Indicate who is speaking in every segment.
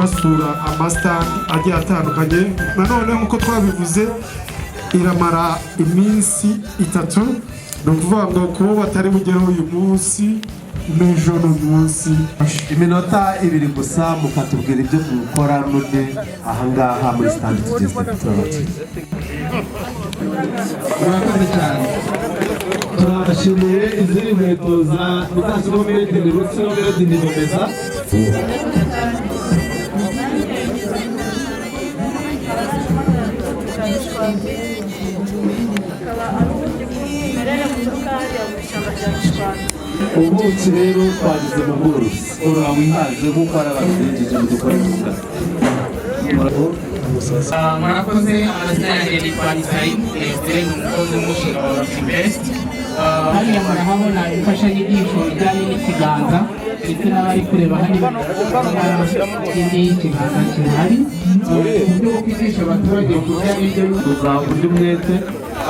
Speaker 1: basura amasitandi agiye atandukanye. Nanone nk'uko twabivuze, iramara iminsi 3. Ni ukuvuga ngo kuba batari bugereho uyu munsi, n'ejo ni umunsi.
Speaker 2: Iminota 2 gusa, mukatubwira ibyo mukora muri ahangaha muri stand tugeze, turabakira.
Speaker 3: Murakoze cyane, turabashimiye. Izindi nkweto za muzashyiramo Made in Rutsiro, Made in Boneza.
Speaker 4: Akaba ari uburyo bw'umwimerere buturuka hariya mu ishyamba rya Gishwati.
Speaker 2: Ubuki rero twageze mu bworozi, orora wihaze, nk'uko hari abantu binjije mu dukora tungana.
Speaker 5: Murakoze. Amazina yanjye nitwa Isayi Desire, ni umukozi w'umushinga wa Invest.
Speaker 6: Hariya murahabona imfashanyigisho ijyanye n'ikiganza, ndetse n'abari kureba hano ikindi kiganza gihari, uburyo bwo kwigisha abaturage kurya indyo.
Speaker 2: Kuza uburyo umwete,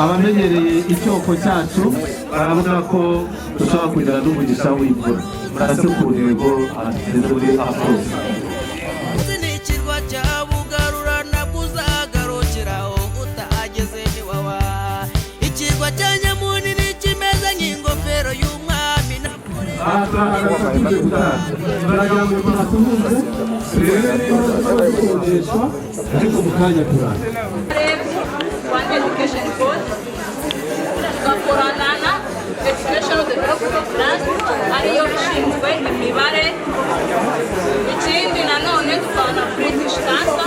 Speaker 2: abamenyereye icyoko cyacu barabona ko dushobora kugira n'umugisha w'imvura. Murase ku ntego tugeze muri afurusi.
Speaker 7: Ni ikirwa cya Bugarura, nabwo uzagarukiraho utahageze ntiwawa. Ikirwa cya Nyamunini kimeze nk'ingofero y'umwami.
Speaker 3: Aha turahagaze tugiye gutaha, turagira ngo tuhasuhuze, turebe niba tuba dukodeshwa, ariko mu kanya turaza.
Speaker 4: Rwanda Education Board, tugakorana na Education Development Plan, ariyo ishinzwe imibare. Ikindi nanone dukorana na British Council.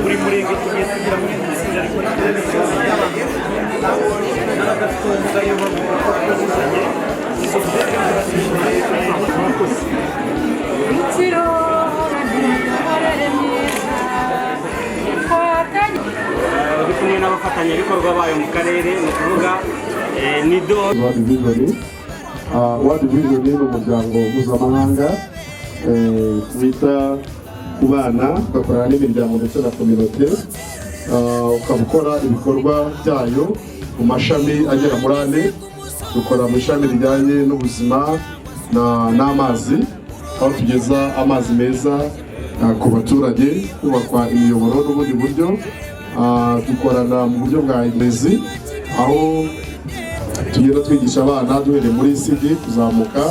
Speaker 8: Buri murenge tugiye tugira muri iri tsinda rikora n'abadafite ubumuga, iyo bakuzanye izo. Murakoze.
Speaker 4: Rutsiro, imiyoborere myiza twatanye.
Speaker 8: Uri kumwe n'abafatanyabikorwa bayo mu karere, ni ukuvuga NIDO.
Speaker 3: World Vision. World Vision ni umuryango mpuzamahanga wita ku bana, ugakorana n'imiryango ndetse na communauté. Ukaba ukora ibikorwa byayo mu mashami agera muri ane. Dukora mu ishami rijyanye n'ubuzima n'amazi, aho tugeza amazi meza ku baturage, kubakwa imiyoboro n'ubundi buryo. Dukorana mu buryo bwa burezi, aho tugenda twigisha abana duhereye muri ECD kuzamuka,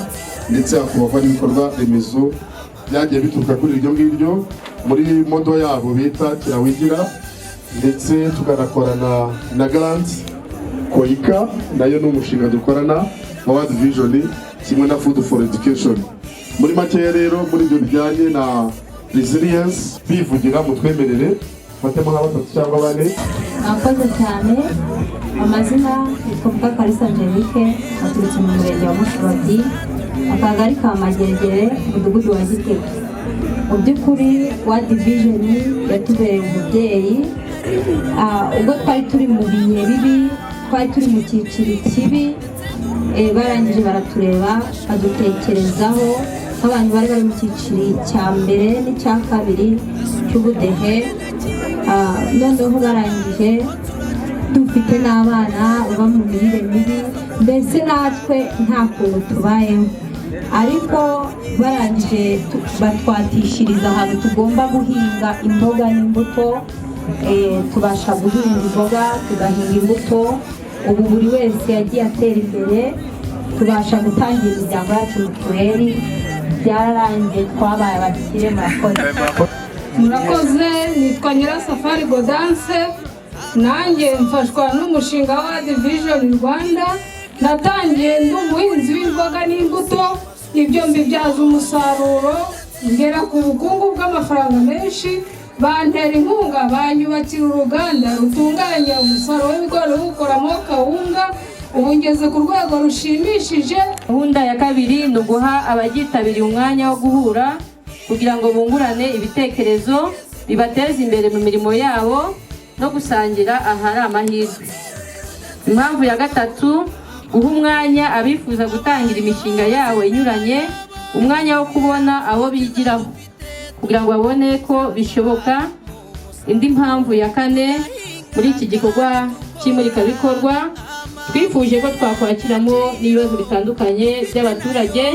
Speaker 3: ndetse hakubakwa n'ibikorwa remezo byagiye bituruka kuri iryo ngiryo muri model yabo bita Kirawigira, ndetse tukanakorana na Grant KOICA, nayo ni umushinga dukorana wa World Vision, kimwe na Food for Education. Muri makeya rero, muri ibyo bijyanye na resilience, bivugira, mutwemerere fatemo nka batatu cyangwa bane.
Speaker 9: Mwakoze cyane. Amazina yitwa Mukakalisa Angelique, aturutse mu murenge wa Mushubati, akagari ka Mageragere, umudugudu wa Gitego. Mu by'ukuri World Vision yatubereye umubyeyi. Ubwo twari turi mu bihe bibi, twari turi mu cyiciro kibi, barangije baratureba, badutekerezaho nk'abantu bari mu cyiciro cya mbere n'icya kabiri cy'ubudehe. Noneho barangije dufite n'abana baba mu mirire mibi, mbese natwe nta kuntu tubayeho, ariko barangije batwatishiriza ahantu tugomba guhinga imboga n'imbuto. Tubasha guhinga imboga, tugahinga imbuto. Ubu buri wese yagiye atera imbere, tubasha gutangira imiryango yacu mituweli. Byararangiye, twabaye abakire. Murakoze.
Speaker 10: Murakoze. Nitwa Nyirasafari Godanse, nanjye mfashwa n'umushinga wa Vision Rwanda. Natangiye ndi umuhinzi w'imboga n'imbuto, ibyo mbibyaza umusaruro, ngera ku bukungu bw'amafaranga menshi. Bantera inkunga, banyubakira uruganda rutunganya umusaruro w'ibigori ruwukoramo kawunga. Ubu ngeze ku rwego rushimishije.
Speaker 11: Gahunda ya kabiri ni uguha abaryitabiriye umwanya wo guhura kugira ngo bungurane ibitekerezo bibateza imbere mu mirimo yabo no gusangira ahari amahirwe. Impamvu ya gatatu, Guha umwanya abifuza gutangira imishinga yabo inyuranye, umwanya wo kubona abo bigiraho kugira ngo babone ko bishoboka. Indi mpamvu ya kane, muri iki gikorwa cy'imurikabikorwa twifuje ko twakwakiramo n'ibibazo bitandukanye by'abaturage,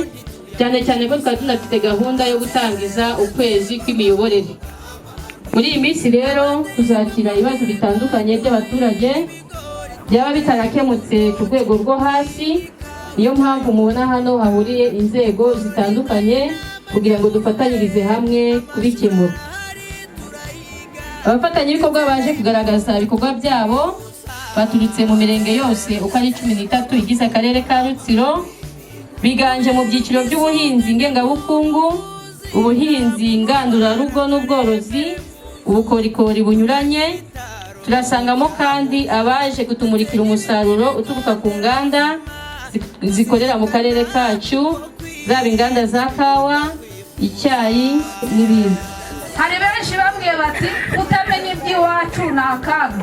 Speaker 11: cyane cyane ko twari tunafite gahunda yo gutangiza ukwezi kw'imiyoborere. Muri iyi minsi rero tuzakira ibibazo bitandukanye by'abaturage byaba bitarakemutse ku rwego rwo hasi. Niyo mpamvu mubona hano hahuriye inzego zitandukanye kugira ngo dufatanyirize hamwe kubikemura. Abafatanyabikorwa baje kugaragaza ibikorwa byabo baturutse mu mirenge yose uko ari 13 igize akarere ka Rutsiro, biganje mu byiciro by'ubuhinzi ngengabukungu, ubuhinzi ngandurarugo n'ubworozi, ubukorikori bunyuranye. Turasangamo kandi abaje kutumurikira umusaruro uturuka ku nganda zikorera mu karere kacu, zaba inganda za kawa, icyayi n'ibindi.
Speaker 10: Hari benshi bambwiye bati: "Kutamenya iby'iwacu ni akaga."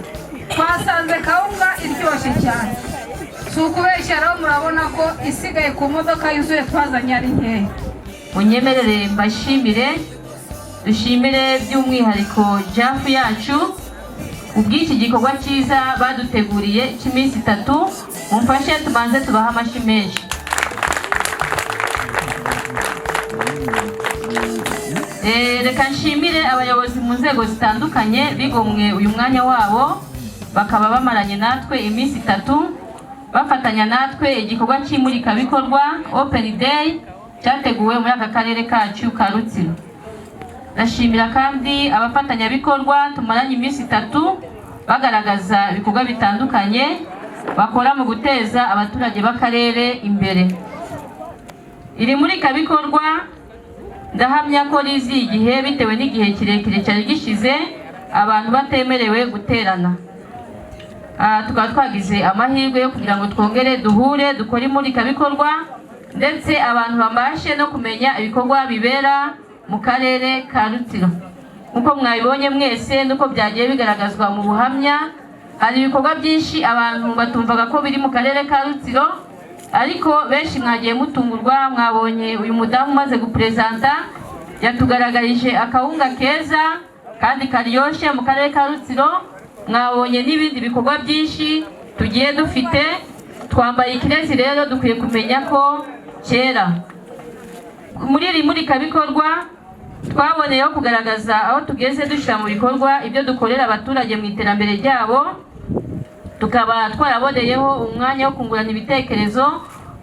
Speaker 10: Twasanze kawunga iryoshye cyane, si ukubeshya. Rero murabona ko isigaye ku modoka yuzuye twazanye ari nkeya.
Speaker 11: Munyemerere mbashimire, dushimire by'umwihariko JAF yacu ubw'iki gikorwa cyiza baduteguriye cy'iminsi 3. Mumfashe tubanze tubahe amashyi menshi. Reka nshimire abayobozi mu nzego zitandukanye bigomwe uyu mwanya wabo, bakaba bamaranye natwe iminsi 3, bafatanya natwe igikorwa cy'imurikabikorwa Open Day cyateguwe muri aka karere kacu ka Rutsiro. Ndashimira kandi abafatanyabikorwa tumaranye iminsi 3 bagaragaza ibikorwa bitandukanye bakora mu guteza abaturage b'akarere imbere. Iri murikabikorwa ndahamya ko riziye igihe, bitewe n'igihe kirekire cyari gishize abantu batemerewe guterana. Tukaba twagize amahirwe yo kugira ngo twongere duhure, dukore imurikabikorwa, ndetse abantu babashe no kumenya ibikorwa bibera mu karere ka Rutsiro. Nk'uko mwabibonye mwese n'uko byagiye bigaragazwa mu buhamya, hari ibikorwa byinshi abantu batumvaga ko biri mu karere ka Rutsiro, ariko benshi mwagiye mutungurwa. Mwabonye uyu mudamu umaze guperezanta yatugaragarije akawunga keza kandi karyoshye mu karere ka Rutsiro. Mwabonye n'ibindi bikorwa byinshi tugiye dufite. Twambaye ikirezi rero dukwiye kumenya ko kera. Muri iri murikabikorwa twaboneyeho kugaragaza aho tugeze dushyira mu bikorwa ibyo dukorera abaturage mu iterambere ryabo, tukaba twaraboneyeho umwanya wo kungurana ibitekerezo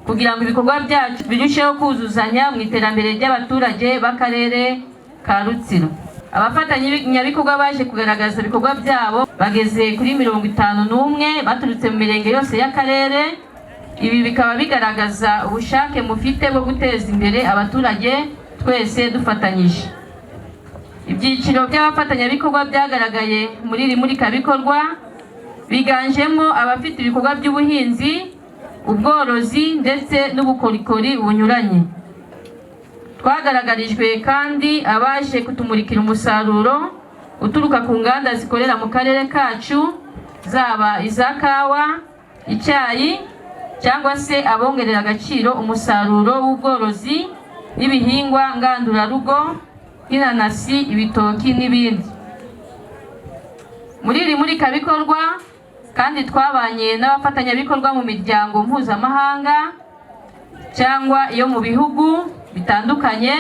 Speaker 11: kugira ngo ibikorwa byacu birusheho kuzuzanya mu iterambere ry'abaturage b'akarere ka Rutsiro. Abafatanyabikorwa baje kugaragaza ibikorwa byabo bageze kuri 51, baturutse mu mirenge yose y'akarere. Ibi bikaba bigaragaza ubushake mufite bwo guteza imbere abaturage twese dufatanyije. Ibyiciro by'abafatanyabikorwa byagaragaye muri iri murikabikorwa biganjemo abafite ibikorwa by'ubuhinzi, ubworozi ndetse n'ubukorikori bunyuranye. Twagaragarijwe kandi abaje kutumurikira umusaruro uturuka ku nganda zikorera mu karere kacu, zaba iza kawa, icyayi, cyangwa se abongerera agaciro umusaruro w'ubworozi n'ibihingwa ngandurarugo nk'inanasi, ibitoki n'ibindi. Muri iri murikabikorwa kandi twabanye n'abafatanyabikorwa mu miryango mpuzamahanga cyangwa iyo mu bihugu bitandukanye,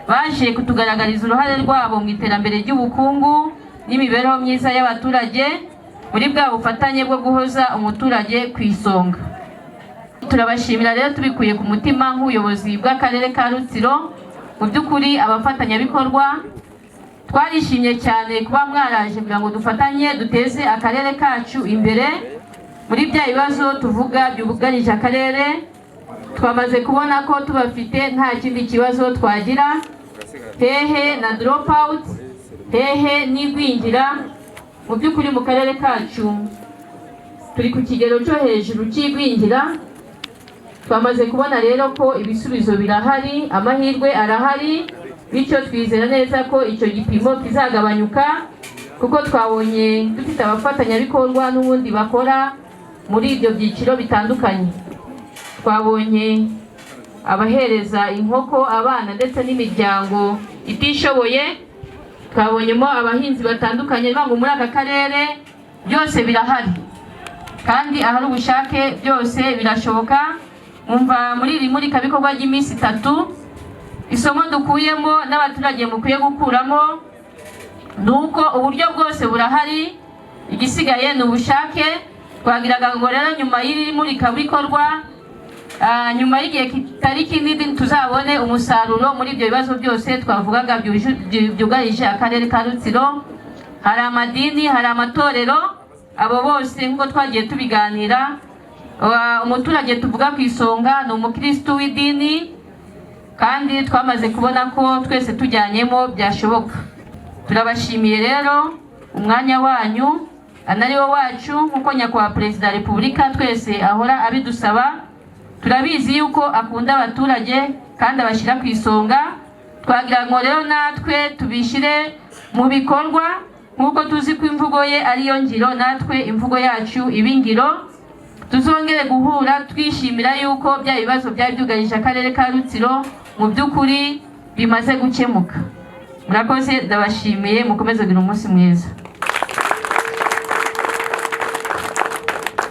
Speaker 11: baje kutugaragariza uruhare rwabo mu iterambere ry'ubukungu n'imibereho myiza y'abaturage muri bwa bufatanye bwo guhoza umuturage ku isonga. Turabashimira rero tubikuye ku mutima nk'ubuyobozi bw'akarere ka Rutsiro. Mu by'ukuri abafatanyabikorwa twarishimye cyane kuba mwaraje kugira ngo dufatanye duteze akarere kacu imbere. Muri bya bibazo tuvuga byugarije akarere, twamaze kubona ko tubafite nta kindi kibazo twagira. Hehe na drop out, hehe n'igwingira. Mu by'ukuri mu karere kacu turi ku kigero cyo hejuru cy'igwingira. Twamaze kubona rero ko ibisubizo birahari, amahirwe arahari, bityo twizera neza ko icyo gipimo kizagabanyuka, kuko twabonye dufite abafatanyabikorwa n'ubundi bakora muri ibyo byiciro bitandukanye. Twabonye abahereza inkoko abana ndetse n'imiryango itishoboye. Twabonyemo abahinzi batandukanye. Ngo muri aka karere byose birahari, kandi ahari ubushake byose birashoboka. Mwumva muri iri murikabikorwa ry'iminsi 3, isomo dukuyemo n'abaturage mukwiye gukuramo ni uko uburyo bwose burahari, igisigaye ni ubushake. Twagiraga ngo rero nyuma y'iri murikabikorwa, nyuma y'igihe kitari kinini, tuzabone umusaruro muri ibyo bibazo byose twavugaga byugarije akarere ka Rutsiro. Hari amadini, hari amatorero, abo bose nk'uko twagiye tubiganira, umuturage tuvuga ku isonga ni umukirisitu w'idini, kandi twamaze kubona ko twese tujyanyemo byashoboka. Turabashimiye rero umwanya wanyu anari wo wacu, nk'uko Nyakubahwa Perezida wa Repubulika twese ahora abidusaba. Turabizi yuko akunda abaturage kandi abashyira ku isonga. Twagira ngo rero natwe tubishyire mu bikorwa, nk'uko tuzi ko imvugo ye ariyo ngiro, natwe imvugo yacu iba ingiro. Tuzongere guhura twishimira yuko bya bibazo byari byugarije akarere ka Rutsiro mu by'ukuri bimaze gukemuka. Murakoze, ndabashimiye, mukomeze kugira umunsi mwiza.